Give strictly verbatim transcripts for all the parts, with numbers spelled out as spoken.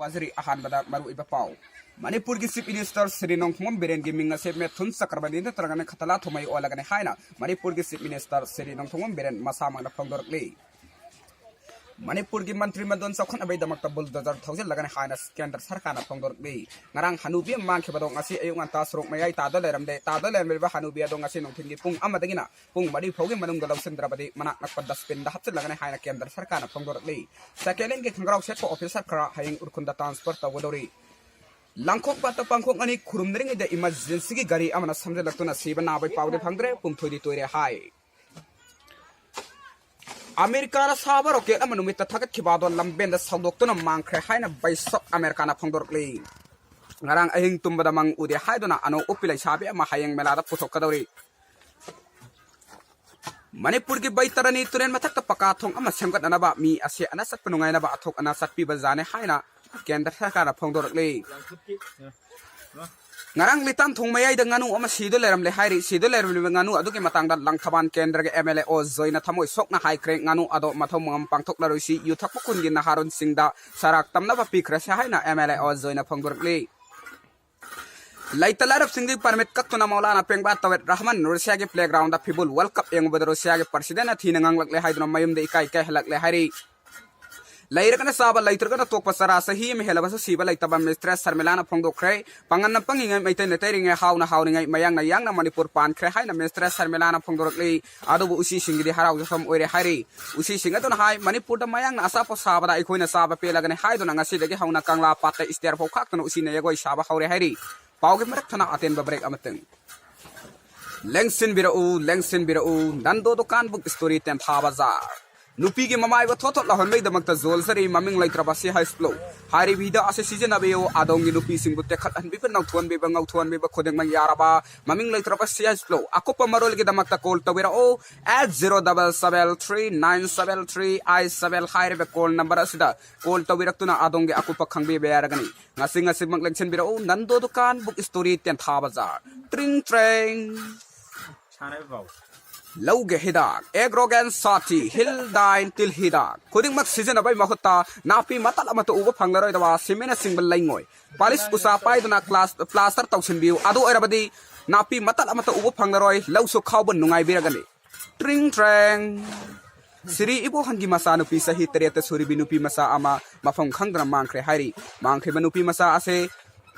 ꯋꯥꯖꯔꯤ꯫ ꯑꯍꯥꯟꯕꯗ ꯃꯔꯨꯑꯣꯏꯕ ꯄꯥꯎ꯫ ꯃꯅꯤꯄꯨꯔꯒꯤ Chief Minister ꯁ꯭ꯔꯤ ꯅꯣꯡꯊꯣꯝꯕꯝ ꯕꯤꯔꯦꯟꯒꯤ ꯃꯤꯡ ꯑꯁꯦ ꯃꯦꯊꯨꯟ ꯆꯀ꯭ꯔꯕꯔꯇꯤ ꯅꯠꯇ꯭ꯔꯒꯅ ꯈꯇꯂꯥ ꯊꯣꯃꯩ ꯑꯣꯜꯂꯒꯅꯤ ꯍꯥꯏꯅ ꯃꯅꯤꯄꯨꯔꯒꯤ Chief Minister ꯁ꯭ꯔꯤ ꯅꯣꯡꯊꯣꯝꯕꯝ ꯕꯤꯔꯦꯟ ꯃꯁꯥꯃꯛꯅ ꯐꯣꯡꯗꯣꯔꯛꯂꯤ꯫ ꯃꯅꯤꯄꯨꯔꯒꯤ ꯃꯟꯇ꯭ꯔꯤ ꯃꯟꯗꯜ ꯆꯥꯎꯈꯠꯅꯕꯒꯤꯗꯃꯛꯇ bulldozer ꯊꯧꯖꯤꯜꯂꯒꯅꯤ ꯍꯥꯏꯅ ꯀꯦꯟꯗ꯭ꯔ ꯁꯔꯀꯥꯔꯅ ꯐꯣꯡꯗꯣꯔꯛꯂꯤ꯫ ꯉꯔꯥꯡ ꯍꯅꯨꯕꯤ ꯑꯃ ꯃꯥꯡꯈꯤꯕꯗꯣ ꯉꯁꯤ ꯑꯌꯨꯛ ꯉꯟꯇꯥ ꯁꯣꯔꯣꯛ ꯃꯌꯥꯏ ꯇꯥꯗ ꯂꯩꯔꯝꯂꯦ꯫ ꯇꯥꯗ ꯂꯩꯔꯝꯂꯤꯕ ꯍꯅꯨꯕꯤ ꯑꯗꯣ ꯉꯁꯤ ꯅꯨꯡꯊꯤꯜꯒꯤ ꯄꯨꯡ ꯑꯃꯗꯒꯤꯅ ꯄꯨꯡ ꯃꯔꯤ ꯐꯥꯎꯒꯤ ꯃꯅꯨꯡꯗ ꯂꯧꯁꯤꯟꯗ꯭ꯔꯕꯗꯤ ꯃꯅꯥꯛ ꯅꯛꯄ dustbinꯗ ꯍꯥꯞꯆꯤꯜꯂꯒꯅꯤ ꯍꯥꯏꯅ ꯀꯦꯟꯗ꯭ꯔ ꯁꯔꯀꯥꯔꯅ ꯐꯣꯡꯗꯣꯔꯛꯂꯤ꯫ Second handꯒꯤ ꯈꯣꯡꯒ꯭ꯔꯥꯎ ꯁꯦꯠꯄ officer ꯈꯔ ꯍꯌꯦꯡ ꯎꯈ꯭ꯔꯨꯜꯗ transfer ꯇꯧꯒꯗꯧꯔꯤ꯫ ꯂꯥꯡꯈꯣꯛ ꯄꯥꯠꯇ ꯄꯥꯡꯈꯣꯛ ꯑꯅꯤ ꯈꯨꯔꯨꯝꯅꯔꯤꯉꯩꯗ emergencyꯒꯤ ꯒꯥꯔꯤ ꯑꯃꯅ ꯁꯝꯖꯜꯂꯛꯇꯨꯅ ꯁꯤꯕ ꯅꯥꯕꯒꯤ ꯄꯥꯎꯗꯤ ꯐꯪꯗ꯭ꯔꯦ, ꯄꯨꯝꯊꯣꯏꯗꯤ ꯇꯣꯏꯔꯦ ꯍꯥꯏ꯫ ꯑꯃꯦꯔꯤꯀꯥꯅ ꯁꯥꯕ rocket ꯑꯃ ꯅꯨꯃꯤꯠꯇ ꯊꯥꯒꯠꯈꯤꯕ ꯑꯗꯣ ꯂꯝꯕꯦꯟꯗ ꯁꯧꯗꯣꯛꯇꯨꯅ ꯃꯥꯡꯈ꯭ꯔꯦ ꯍꯥꯏꯅ ꯕꯩꯁꯞ ꯑꯃꯦꯔꯤꯀꯥꯅ ꯐꯣꯡꯗꯣꯔꯛꯂꯤ꯫ ꯉꯔꯥꯡ ꯑꯍꯤꯡ ꯇꯨꯝꯕꯗ ꯃꯪ ꯎꯗꯦ ꯍꯥꯏꯗꯨꯅ ꯑꯅꯧ ꯎꯞꯄꯤ ꯂꯩꯁꯥꯕꯤ ꯑꯃ ꯍꯌꯦꯡ ꯃꯦꯂꯥꯗ ꯄꯨꯊꯣꯛꯀꯗꯧꯔꯤ꯫ ꯃꯅꯤꯄꯨꯔꯒꯤ ꯕꯩꯇꯔꯅꯤ ꯇꯨꯔꯦꯜ ꯃꯊꯛꯇ ꯄꯀꯥ ꯊꯣꯡ ꯑꯃ ꯁꯦꯝꯒꯠꯅꯅꯕ ꯃꯤ ꯑꯁꯦ ꯑꯅꯥ ꯆꯠꯄ ꯅꯨꯡꯉꯥꯏꯅꯕ ꯑꯊꯣꯛ ꯑꯅꯥ ꯆꯠꯄꯤꯕ ꯖꯥꯠꯅꯤ ꯍꯥꯏꯅ ꯀꯦꯟꯗ꯭ꯔ ꯁꯔꯀꯥꯔꯅ ꯐꯣꯡꯗꯣꯔꯛꯂꯤ꯫ ꯉꯔꯥꯡ ꯂꯤꯇꯥꯟ ꯊꯣꯡ ꯃꯌꯥꯏꯗ ꯉꯥꯅꯨ ꯑꯃ ꯁꯤꯗꯨ ꯂꯩꯔꯝꯂꯦ ꯍꯥꯏꯔꯤ꯫ ꯁꯤꯗꯨ ꯂꯩꯔꯝꯂꯤꯕ ꯉꯥꯅꯨ ꯑꯗꯨꯒꯤ ꯃꯇꯥꯡꯗ ꯂꯪꯊꯕꯥꯜ ꯀꯦꯟꯗ꯭ꯔꯒꯤ MLA ꯑꯣ ꯖꯣꯏꯅ ꯊꯃꯣꯏ ꯁꯣꯛꯅ ꯍꯥꯏꯈ꯭ꯔꯦ, ꯉꯥꯅꯨ ꯑꯗꯣ ꯃꯊꯧ ꯃꯉꯝ ꯄꯥꯡꯊꯣꯛꯂꯔꯣꯏꯁꯤ, ꯌꯨ ꯊꯛꯄ ꯈꯨꯟꯒꯤ ꯅꯍꯥꯔꯣꯟꯁꯤꯡꯗ ꯆꯔꯥꯛ ꯇꯝꯅꯕ ꯄꯤꯈ꯭ꯔꯁꯤ ꯍꯥꯏꯅ MLA ꯑꯣ ꯖꯣꯏꯅ ꯐꯣꯡꯗꯣꯔꯛꯂꯤ꯫ ꯂꯩꯇ ꯂꯥꯏꯔꯕꯁꯤꯡꯒꯤ permit ꯀꯛꯇꯨꯅ ꯃꯧꯂꯥꯅꯥ ꯄꯦꯡꯕꯥ ꯇꯋꯦꯠ ꯔꯍꯃꯟ ꯔꯨꯁꯤꯌꯥꯒꯤ playgroundꯗ ꯐꯤꯕꯨꯜ World Cup ꯌꯦꯡꯉꯨꯕꯗ ꯔꯨꯁꯤꯌꯥꯒꯤ presidentꯅ ꯊꯤꯅ ꯉꯥꯡꯂꯛꯂꯦ ꯍꯥꯏꯗꯨꯅ ꯃꯌꯨꯝꯗ ꯏꯀꯥꯏ ꯏꯀꯥꯏ ꯍꯜꯂꯛꯂꯦ ꯍꯥꯏꯔꯤ꯫ ꯂꯩꯔꯒꯅ ꯆꯥꯕ, ꯂꯩꯇ꯭ꯔꯒꯅ ꯇꯣꯛꯄ ꯆꯔꯥ ꯆꯍꯤ ꯑꯃ ꯍꯦꯜꯂꯕꯁꯨ ꯁꯤꯕ ꯂꯩꯇꯕ mistress ꯁꯔꯃꯤꯂꯥꯅ ꯐꯣꯡꯗꯣꯛꯈ꯭ꯔꯦ꯫ ꯄꯥꯡꯒꯜꯅ ꯄꯪꯉꯤꯉꯩ, ꯃꯩꯇꯩꯅ ꯇꯩꯔꯤꯉꯩ, ꯍꯥꯎꯅ ꯍꯥꯎꯔꯤꯉꯩ, ꯃꯌꯥꯡꯅ ꯌꯥꯡꯅ ꯃꯅꯤꯄꯨꯔ ꯄꯥꯟꯈ꯭ꯔꯦ ꯍꯥꯏꯅ mistress ꯁꯔꯃꯤꯂꯥꯅ ꯐꯣꯡꯗꯣꯔꯛꯂꯤ꯫ ꯑꯗꯨꯕꯨ ꯎꯆꯤꯁꯤꯡꯒꯤꯗꯤ ꯍꯔꯥꯎꯖꯐꯝ ꯑꯣꯏꯔꯦ ꯍꯥꯏꯔꯤ꯫ ꯎꯆꯤꯁꯤꯡ ꯑꯗꯨꯅ ꯍꯥꯏ, ꯃꯅꯤꯄꯨꯔꯗ ꯃꯌꯥꯡꯅ ꯑꯆꯥꯄꯣꯠ ꯁꯥꯕꯗ ꯑꯩꯈꯣꯏꯅ ꯆꯥꯕ ꯄꯦꯜꯂꯒꯅꯤ ꯍꯥꯏꯗꯨꯅ ꯉꯁꯤꯗꯒꯤ ꯍꯧꯅ ꯀꯪꯂꯥ ꯄꯥꯠꯇ stair ꯐꯥꯎ ꯈꯥꯛꯇꯨꯅ ꯎꯆꯤꯅ ꯖꯒꯣꯏ ꯁꯥꯕ ꯍꯧꯔꯦ ꯍꯥꯏꯔꯤ꯫ ꯄꯥꯎꯒꯤ ꯃꯔꯛ ꯊꯠꯅ ꯑꯇꯦꯟꯕ break ꯑꯃꯇꯪ꯫ ꯂꯦꯡꯁꯤꯟꯕꯤꯔꯛꯎ, ꯂꯦꯡꯁꯤꯟꯕꯤꯔꯛꯎ, ꯅꯟꯗꯣ ꯗꯨꯀꯥꯟ book story ꯇꯦꯟꯊꯥ ꯕꯖꯥꯔ꯫ ꯅꯨꯄꯤꯒꯤ ꯃꯃꯥꯏꯕꯨ ꯊꯣꯠ ꯊꯣꯠ ꯂꯥꯎꯍꯟꯕꯒꯤꯗꯃꯛꯇ ꯖꯣꯜꯖꯔꯤ ꯃꯃꯤꯡ ꯂꯩꯇ꯭ꯔꯕ ꯁꯤ ꯍꯩꯁ ꯄ꯭ꯂꯧ꯫ ꯍꯥꯏꯔꯤꯕ ꯍꯤꯗꯥꯛ ꯑꯁꯤ ꯁꯤꯖꯤꯟꯅꯕꯤꯌꯨ, ꯑꯗꯣꯝꯒꯤ ꯅꯨꯄꯤꯁꯤꯡꯕꯨ ꯇꯦꯛꯈꯠꯍꯟꯕꯤꯕ, ꯅꯧꯊꯣꯛꯍꯟꯕꯤꯕ, ꯉꯧꯊꯣꯛꯍꯟꯕꯤꯕ ꯈꯨꯗꯤꯡꯃꯛ ꯌꯥꯔꯕ ꯃꯃꯤꯡ ꯂꯩꯇ꯭ꯔꯕ ꯁꯤ ꯍꯩꯁ ꯄ꯭ꯂꯧ꯫ ꯑꯀꯨꯞꯄ ꯃꯔꯣꯜꯒꯤꯗꯃꯛꯇ call ꯇꯧꯕꯤꯔꯛꯎ at zero double seven three nine seven three eight seven ꯍꯥꯏꯔꯤꯕ call number ꯑꯁꯤꯗ call ꯇꯧꯕꯤꯔꯛꯇꯨꯅ ꯑꯗꯣꯝꯒꯤ ꯑꯀꯨꯞꯄ ꯈꯪꯕꯤꯕ ꯌꯥꯔꯒꯅꯤ꯫ ꯉꯁꯤ ꯉꯁꯤꯃꯛ ꯂꯦꯡꯁꯤꯟꯕꯤꯔꯛꯎ, ꯅꯟꯗꯣ ꯗꯨꯀꯥꯟ book story ꯇꯦꯟꯊꯥ ꯕꯖꯥꯔ꯫ ꯇ꯭ꯔꯤꯡ ꯇ꯭ꯔꯦꯡ꯫ ꯁꯥꯟꯅꯕ ꯄꯥꯎ꯫ ꯂꯧꯒꯤ ꯍꯤꯗꯥꯛ ꯑꯦꯒ꯭ꯔꯣꯒꯦꯟ ꯁꯥꯊꯤ ꯍꯤꯜ ꯗꯥꯏꯟ ꯇꯤꯜ ꯍꯤꯗꯥꯛ ꯈꯨꯗꯤꯡꯃꯛ ꯁꯤꯖꯤꯟꯅꯕꯒꯤ ꯃꯍꯨꯠꯇ ꯅꯥꯄꯤ ꯃꯇꯠ ꯑꯃꯠꯇ ꯎꯕ ꯐꯪꯂꯔꯣꯏꯗꯕ ꯁꯤꯃꯦꯟꯅꯆꯤꯡꯕ ꯂꯩꯉꯣꯏ ꯄꯥꯂꯤꯁ ꯎꯁꯥ ꯄꯥꯏꯗꯨꯅ ꯀ꯭ꯂꯥꯁ ꯄ꯭ꯂꯥꯁꯇꯔ ꯇꯧꯁꯤꯟꯕꯤꯌꯨ꯫ ꯑꯗꯨ ꯑꯣꯏꯔꯕꯗꯤ ꯅꯥꯄꯤ ꯃꯇꯠ ꯑꯃꯠꯇ ꯎꯕ ꯐꯪꯂꯔꯣꯏ, ꯂꯧꯁꯨ ꯈꯥꯎꯕ ꯅꯨꯡꯉꯥꯏꯕꯤꯔꯒꯅꯤ꯫ ꯇ꯭ꯔꯤꯡ ꯇ꯭ꯔꯦꯡ꯫ ꯁꯤꯔꯤ ꯏꯕꯣꯍꯟꯒꯤ ꯃꯆꯥꯅꯨꯄꯤ ꯆꯍꯤ ꯇꯔꯦꯠꯇ ꯁꯨꯔꯤꯕꯤ ꯅꯨꯄꯤ ꯃꯆꯥ ꯑꯃ ꯃꯐꯝ ꯈꯪꯗꯅ ꯃꯥꯡꯈ꯭ꯔꯦ ꯍꯥꯏꯔꯤ꯫ ꯃꯥꯡꯈ꯭ꯔꯤꯕ ꯅꯨꯄꯤ ꯃꯆꯥ ꯑꯁꯦ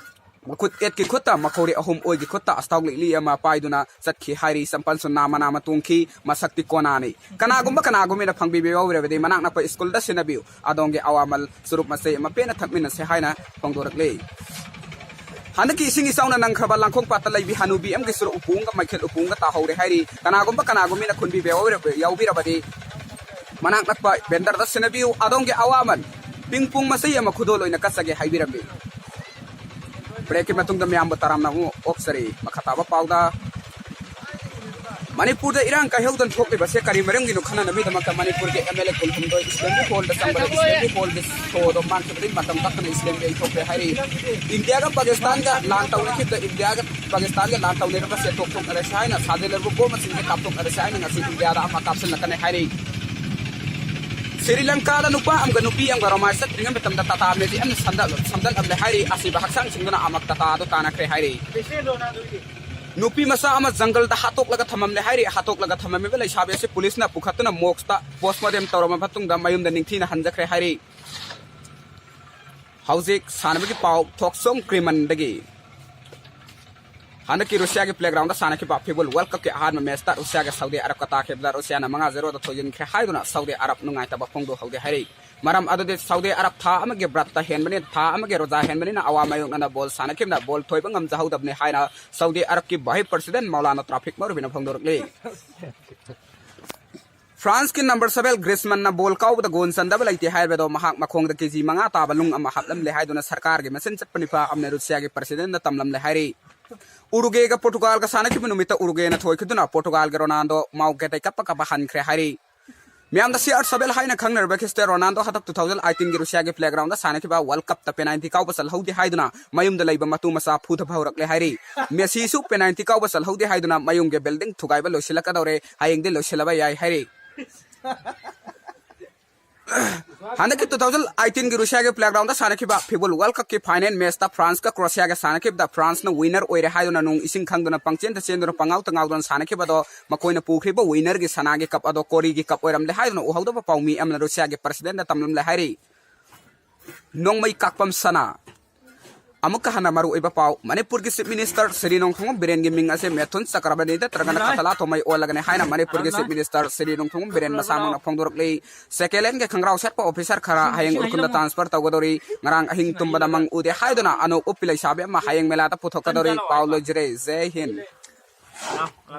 ꯃꯈꯨꯠ ꯌꯦꯠꯀꯤ ꯈꯨꯠꯇ ꯃꯈꯧꯔꯤ ꯑꯍꯨꯝ, ꯑꯣꯏꯒꯤ ꯈꯨꯠꯇ ꯑꯁꯇꯥꯎ ꯂꯤꯛꯂꯤ ꯑꯃ ꯄꯥꯏꯗꯨꯅ ꯆꯠꯈꯤ ꯍꯥꯏꯔꯤ꯫ ꯆꯝꯄꯜꯁꯨ ꯅꯥꯃ ꯅꯥꯃ ꯇꯣꯡꯈꯤ꯫ ꯃꯁꯛꯇꯤ ꯀꯣꯅꯥꯅꯤ꯫ ꯀꯅꯥꯒꯨꯝꯕ ꯀꯅꯥꯒꯨꯝꯕꯅ ꯐꯪꯕꯤꯕ ꯌꯥꯎꯔꯕꯗꯤ ꯃꯅꯥꯛ ꯅꯛꯄ ꯁ꯭ꯀꯨꯜꯗ ꯁꯤꯟꯅꯕꯤꯌꯨ꯫ ꯑꯗꯣꯝꯒꯤ ꯑꯋꯥꯃꯜ ꯆꯨꯔꯨꯞ ꯃꯆꯩ ꯑꯃ ꯄꯦꯟꯅ ꯊꯛꯃꯤꯟꯅꯁꯦ ꯍꯥꯏꯅ ꯐꯣꯡꯗꯣꯔꯛꯂꯤ꯫ ꯍꯟꯗꯛꯀꯤ ꯏꯁꯤꯡ ꯏꯆꯥꯎꯅ ꯅꯪꯈ꯭ꯔꯕ ꯂꯥꯡꯈꯣꯡ ꯄꯥꯠꯇ ꯂꯩꯕꯤ ꯍꯅꯨꯕꯤ ꯑꯃꯒꯤ ꯆꯨꯔꯨꯞ ꯎꯄꯨ ꯑꯃꯒ ꯃꯩꯈꯦꯠ ꯎꯄꯨ ꯑꯃꯒ ꯇꯥꯍꯧꯔꯦ ꯍꯥꯏꯔꯤ꯫ ꯀꯅꯥꯒꯨꯝꯕ ꯀꯅꯥꯒꯨꯝꯕꯅ ꯈꯨꯟꯕꯤꯕ ꯌꯥꯎꯕꯤꯔꯕ-, ꯌꯥꯎꯕꯤꯔꯕꯗꯤ ꯃꯅꯥꯛ ꯅꯛꯄ ꯚꯦꯟꯗꯔꯗ ꯁꯤꯟꯅꯕꯤꯌꯨ꯫ ꯑꯗꯣꯝꯒꯤ ꯑꯋꯥꯃꯜ ꯄꯤꯡ ꯄꯣꯡ ꯃꯆꯩ ꯑꯃ ꯈꯨꯗꯣꯜ ꯑꯣꯏꯅ ꯀꯠꯆꯒꯦ ꯍꯥꯏꯕꯤꯔꯝꯃꯤ꯫ ꯕ꯭ꯔꯦꯛꯀꯤ ꯃꯇꯨꯡꯗ ꯃꯌꯥꯝꯕꯨ ꯇꯔꯥꯝꯅ ꯑꯃꯨꯛ ꯑꯣꯛꯆꯔꯤ꯫ ꯃꯈꯥ ꯇꯥꯕ ꯄꯥꯎꯗ, ꯃꯅꯤꯄꯨꯔꯗ ꯏꯔꯥꯡ ꯀꯥꯏꯍꯧꯗꯅ ꯊꯣꯛꯂꯤꯕꯁꯦ ꯀꯔꯤ ꯃꯔꯝꯒꯤꯅꯣ ꯈꯟꯅꯅꯕꯒꯤꯗꯃꯛꯇ ꯃꯅꯤꯄꯨꯔꯒꯤ ꯑꯦꯝ ꯑꯦꯜ ꯑꯦ ꯀꯨꯟꯍꯨꯝꯗꯣꯏ ꯏꯁꯂꯦꯝꯒꯤ ꯍꯣꯜꯗ ꯆꯪꯕꯗ ꯏꯁꯂꯦꯝꯒꯤ ꯍꯣꯜꯒꯤ ꯁꯣꯗꯣ ꯃꯥꯡꯈꯤꯕꯗꯒꯤ ꯃꯇꯝ ꯀꯛꯇꯅ ꯏꯁꯂꯦꯝꯒꯤ ꯊꯣꯛꯈ꯭ꯔꯦ ꯍꯥꯏꯔꯤ꯫ ꯏꯟꯗꯤꯌꯥꯒ ꯄꯥꯀꯤꯁꯇꯥꯟꯒ ꯂꯥꯟ ꯇꯧꯅꯈꯤꯕꯗ ꯏꯟꯗꯤꯌꯥꯒ ꯄꯥꯀꯤꯁꯇꯥꯟꯒ ꯂꯥꯟ ꯇꯧꯅꯔꯤꯕꯁꯦ ꯇꯣꯛꯊꯣꯛꯅꯔꯁꯤ ꯍꯥꯏꯅ ꯁꯥꯖꯤꯜꯂꯕ ꯕꯣꯝ ꯑꯁꯤꯡꯁꯦ ꯀꯥꯞꯊꯣꯛꯅꯔꯁꯤ ꯍꯥꯏꯅ ꯉꯁꯤ ꯏꯟꯗꯤꯌꯥꯗ ꯑꯃ ꯀꯥꯞꯁꯤꯜꯂꯛꯀꯅꯤ ꯍꯥꯏꯔꯤ꯫ ꯁ꯭ꯔꯤ ꯂꯪꯀꯥꯗ ꯅꯨꯄꯥ ꯑꯃꯒ ꯅꯨꯄꯤ ꯑꯃꯒ ꯔꯣꯃꯥꯟꯁ ꯆꯠꯇ꯭ꯔꯤꯉꯩ ꯃꯇꯝꯗ ꯇꯥꯇꯥ ꯃꯦꯖꯤꯛ ꯑꯃꯅ ꯁꯝꯗꯠ-, ꯁꯝꯗꯠꯂꯝꯂꯦ ꯍꯥꯏꯔꯤ꯫ ꯑꯁꯤꯕ ꯍꯛꯆꯥꯡꯁꯤꯡꯗꯨꯅ ꯑꯃꯛ ꯇꯥꯇꯥ ꯑꯗꯨ ꯇꯥꯟꯅꯈ꯭ꯔꯦ ꯍꯥꯏꯔꯤ꯫ ꯅꯨꯄꯤ ꯃꯆꯥ ꯑꯃ ꯖꯪꯒꯜꯗ ꯍꯥꯠꯇꯣꯛꯂꯒ ꯊꯝꯃꯝꯂꯦ ꯍꯥꯏꯔꯤ꯫ ꯍꯥꯠꯇꯣꯛꯂꯒ ꯊꯝꯃꯝꯃꯤꯕ ꯂꯩꯁꯥꯕꯤ ꯑꯁꯤ ꯄꯨꯂꯤꯁꯅ ꯄꯨꯈꯠꯇꯨꯅ ꯃꯣꯛꯁꯇ ꯄꯣꯁꯃꯣꯔꯇꯦꯝ ꯇꯧꯔꯕ ꯃꯇꯨꯡꯗ ꯃꯌꯨꯝꯗ ꯅꯤꯡꯊꯤꯅ ꯍꯟꯖꯈ꯭ꯔꯦ ꯍꯥꯏꯔꯤ꯫ ꯍꯧꯖꯤꯛ ꯁꯥꯟꯅꯕꯒꯤ ꯄꯥꯎ ꯊꯣꯛꯆꯣꯝ ꯀ꯭ꯔꯤꯃꯟꯗꯒꯤ꯫ ꯍꯟꯗꯛꯀꯤ ꯔꯨꯁꯤꯌꯥꯒꯤ ꯄ꯭ꯂꯦꯒ꯭ꯔꯥꯎꯟꯗ ꯁꯥꯟꯅꯈꯤꯕ ꯐꯤꯐꯥ ꯋꯥꯔꯜ ꯀꯞꯀꯤ ꯑꯍꯥꯟꯕ ꯃꯦꯆꯇ ꯔꯨꯁꯤꯌꯥꯒ ꯁꯥꯎꯗꯤ ꯑꯔꯕꯀ ꯇꯥꯈꯤꯕꯗ ꯔꯨꯁꯤꯌꯥꯅ ꯃꯉꯥ ꯖꯦꯔꯣꯗ ꯊꯣꯏꯖꯤꯟꯈ꯭ꯔꯦ ꯍꯥꯏꯗꯨꯅ ꯁꯥꯎꯗꯤ ꯑꯔꯕ ꯅꯨꯡꯉꯥꯏꯇꯕ ꯐꯣꯡꯗꯣꯛꯍꯧꯗꯦ ꯍꯥꯏꯔꯤ꯫ ꯃꯔꯝ ꯑꯗꯨꯗꯤ ꯁꯥꯎꯗꯤ ꯑꯔꯕ ꯊꯥ ꯑꯃꯒꯤ ꯕ꯭ꯔꯠꯇ ꯍꯦꯟꯕꯅꯤ, ꯊꯥ ꯑꯃꯒꯤ ꯔꯣꯖꯥ ꯍꯦꯟꯕꯅꯤꯅ ꯑꯋꯥ ꯃꯥꯌꯣꯛꯅꯅ ꯕꯣꯜ ꯁꯥꯟꯅꯈꯤꯕꯅ ꯕꯣꯜ ꯊꯣꯏꯕ ꯉꯝꯖꯍꯧꯗꯕꯅꯤ ꯍꯥꯏꯅ Saudi ꯑꯔꯕꯀꯤ vice president Maulana traffic ꯃꯧꯔꯨꯕꯤꯅ ꯐꯣꯡꯗꯣꯔꯛꯂꯤ꯫ ꯐ꯭ꯔꯥꯟꯁꯀꯤ ꯅꯝꯕꯔ ꯁꯚꯦꯟ ꯒ꯭ꯔꯤꯁꯃꯟꯅ ꯕꯣꯜ ꯀꯥꯎꯕꯗ ꯒꯣꯜ ꯆꯟꯗꯕ ꯂꯩꯇꯦ ꯍꯥꯏꯕꯗꯣ ꯃꯍꯥꯛ ꯃꯈꯣꯡꯗ ꯀꯦ ꯖꯤ ꯃꯉꯥ ꯇꯥꯕ ꯅꯨꯡ ꯑꯃ ꯍꯥꯞꯂꯝꯂꯦ ꯍꯥꯏꯗꯨꯅ ꯁꯔꯀꯥꯔꯒꯤ ꯃꯆꯤꯟ ꯆꯠꯄ ꯅꯤꯄꯥ ꯑꯃꯅ ꯔꯨꯁꯤꯌꯥꯒꯤ ꯄ꯭ꯔꯁꯤꯗꯦꯟꯗ ꯇꯝꯂꯝꯂꯦ ꯍꯥꯏꯔꯤ꯫ ꯎꯔꯨꯒꯦꯒ ꯄꯣꯔꯇꯨꯒꯥꯜꯒ ꯁꯥꯟꯅꯈꯤꯕ ꯅꯨꯃꯤꯠꯇ ꯎꯔꯨꯒꯦꯅ ꯊꯣꯏꯈꯤꯗꯨꯅ ꯄꯣꯔꯇꯨꯒꯥꯜꯒꯤ ꯔꯣꯅꯥꯜꯗꯣ ꯃꯥꯎꯒꯦꯇꯩ ꯀꯞꯄ ꯀꯞꯄ ꯍꯟꯈ꯭ꯔꯦ ꯍꯥꯏꯔꯤ꯫ ꯃꯤꯌꯥꯝꯗ ꯁꯤ ꯑꯥꯔ ꯁꯚꯦꯟ ꯍꯥꯏꯅ ꯈꯪꯅꯔꯕ ꯈ꯭ꯔꯤꯁꯇꯤꯌꯥꯅꯣ ꯔꯣꯅꯥꯜꯗꯣ ꯍꯟꯗꯛ two thousand eighteenꯒꯤ ꯔꯨꯁꯤꯌꯥꯒꯤ playgroundꯗ ꯁꯥꯟꯅꯈꯤꯕ World Cupꯇ penalty ꯀꯥꯎꯕ ꯆꯜꯍꯧꯗꯦ ꯍꯥꯏꯗꯨꯅ ꯃꯌꯨꯝꯗ ꯂꯩꯕ ꯃꯇꯨ ꯃꯆꯥ ꯐꯨꯊꯕ ꯍꯧꯔꯛꯂꯦ ꯍꯥꯏꯔꯤ꯫ ꯃꯦꯁꯤꯁꯨ penalty ꯀꯥꯎꯕ ꯆꯜꯍꯧꯗꯦ ꯍꯥꯏꯗꯨꯅ ꯃꯌꯨꯝꯒꯤ building ꯊꯨꯒꯥꯏꯕ ꯂꯣꯏꯁꯤꯜꯂꯛꯀꯗꯧꯔꯦ, ꯍꯌꯦꯡꯗꯤ ꯂꯣꯏꯁꯤꯜꯂꯕ ꯌꯥꯏ ꯍꯥꯏꯔꯤ꯫ ꯍꯟꯗꯛꯀꯤ two thousand eighteenꯒꯤ ꯔꯨꯁꯤꯌꯥꯒꯤ playgroundꯗ ꯁꯥꯟꯅꯈꯤꯕ FIFA World Cupꯀꯤ final matchꯇ Franceꯀ Croatiaꯒ ꯁꯥꯟꯅꯈꯤꯕꯗ Franceꯅ winner ꯑꯣꯏꯔꯦ ꯍꯥꯏꯗꯨꯅ ꯅꯨꯡ ꯏꯁꯤꯡ ꯈꯪꯗꯨꯅ ꯄꯪꯆꯦꯟꯗ ꯆꯦꯟꯗꯨꯅ ꯄꯪꯉꯥꯎꯇ ꯉꯥꯎꯗꯨꯅ ꯁꯥꯟꯅꯈꯤꯕꯗꯣ ꯃꯈꯣꯏꯅ ꯄꯨꯈ꯭ꯔꯤꯕ winnerꯒꯤ ꯁꯅꯥꯒꯤ cup ꯑꯗꯣ ꯀꯣꯔꯤꯒꯤ cup ꯑꯣꯏꯔꯝꯂꯦ ꯍꯥꯏꯗꯨꯅ ꯎꯍꯧꯗꯕ ꯄꯥꯎꯃꯤ ꯑꯃꯅ ꯔꯨꯁꯤꯌꯥꯒꯤ presidentꯗ ꯇꯝꯂꯝꯂꯦ ꯍꯥꯏꯔꯤ꯫ ꯅꯣꯡꯃꯩ ꯀꯥꯞꯄꯝ ꯁꯅꯥ꯫ ꯑꯃꯨꯛꯀ ꯍꯟꯅ ꯃꯔꯨꯑꯣꯏꯕ ꯄꯥꯎ, ꯃꯅꯤꯄꯨꯔꯒꯤ Chief Minister ꯁ꯭ꯔꯤ ꯅꯣꯡꯊꯣꯝꯕꯝ ꯕꯤꯔꯦꯟꯒꯤ ꯃꯤꯡ ꯑꯁꯦ ꯃꯦꯊꯨꯟ ꯆꯀ꯭ꯔꯕꯅꯤ ꯅꯠꯇ꯭ꯔꯒꯅ ꯈꯇꯂꯥ ꯊꯣꯃꯩ ꯑꯣꯜꯂꯒꯅꯤ ꯍꯥꯏꯅ ꯃꯅꯤꯄꯨꯔꯒꯤ Chief Minister Shri Nongthombam Biren ꯃꯁꯥꯃꯛꯅ ꯐꯣꯡꯗꯣꯔꯛꯂꯤ꯫ Second lineꯒꯤ ꯈꯪꯒ꯭ꯔꯥꯎ ꯁꯦꯠꯄ officer ꯈꯔ ꯍꯌꯦꯡ ꯎꯈ꯭ꯔꯨꯜꯗ transfer ꯇꯧꯒꯗꯧꯔꯤ꯫ ꯉꯔꯥꯡ ꯑꯍꯤꯡ ꯇꯨꯝꯕꯗ ꯃꯪ ꯎꯗꯦ ꯍꯥꯏꯗꯨꯅ ꯑꯅꯣꯛ ꯎꯞꯄꯤ ꯂꯩꯁꯥꯕꯤ ꯑꯃ ꯍꯌꯦꯡ ꯃꯦꯂꯥꯗ ꯄꯨꯊꯣꯛꯀꯗꯧꯔꯤ꯫ ꯄꯥꯎ ꯂꯣꯏꯖꯔꯦ꯫ ꯖꯩ ꯍꯤꯟ꯫